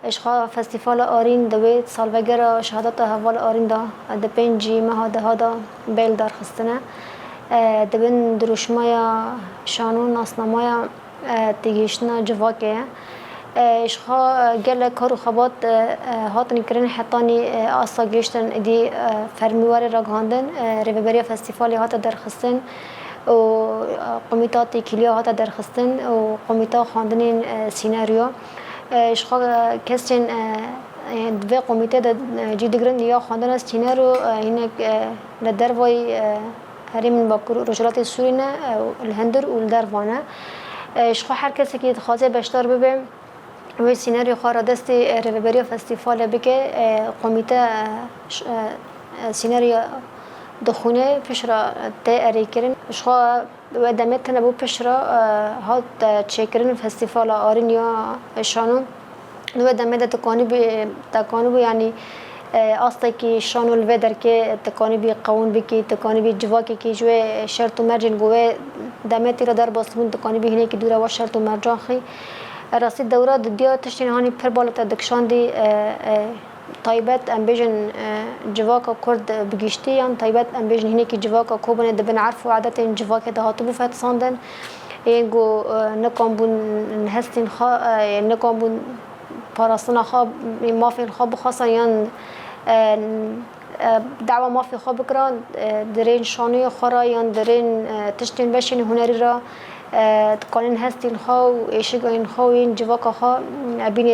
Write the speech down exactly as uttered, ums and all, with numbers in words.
Ji xwe Festîvala Arîn di wê salvegera şehadeta heval Arîn de, di pêncî meha deha de bê li dar xistine. E, di bin dirûşmaya şano nasnamaya, e, têgihiştina civakê ye. E, ji xwe gelek kar û xebat, e, e, hatin kirin hetanî, e, asta gihiştin êdî, e, fermî were ragihandin, e, rêveberiya festîvalê hate derxistin û, e, komîta têkiliya hate derxistin û komîta xwendinên, e, sînaryo. E, ji xwe, e, kesên, e, e, di vê komîtê de, e, cî digirin ya xwendina sînaryo, e, hinek, e, li dervayî, e, herêmên Bakur û Rojhilatê Sûrî ne, e, li hundir û li derva ne. E, ji xwe her kesekî dixwaze beşdar bibe, wê sînaryo xwe radestî, e, rêveberiya festîvalê bike, e, komîte, e, ş-, e, e, sînaryo dixwîne, piştre tê erêkirin. Ji xwe wê demê tune bû, piştre, e, hat, e, çêkirin festîvala Arîn ya Şano. Di wê demê de tu kanîbî, te kanîbû, yanî, e, astekî şano li vê derkê tu kanîbî qewûn bikî, tu kanîbî civakekî ji wê şert û mercên ku wê demê tê re derbas bûn, tu kanîbî hinekî dûre wa şert û mercan xî. E, rastî dewra didiya tiştên hanî pir bala te dikişandî, e, e, taybet, em bêjin, e, civaka Kurd bi giştî, yan taybet, em bêjin, hinekî civaka ku bûne di bin erf û adetên civakê de hatibû fetisandin. Yên ku, e, nikan bûn hestên xwe, e, nikan bûn parastina xwe, mafên xwe bixwestin yan, e, e, dawa mafê xwe bikirin, e, di rên şanoyê xwe re yan di rên, e, tiştên beşên hunerî re, e, dikanin hestên xwe û êşigayên xwe û yên civaka xwe, e, bînê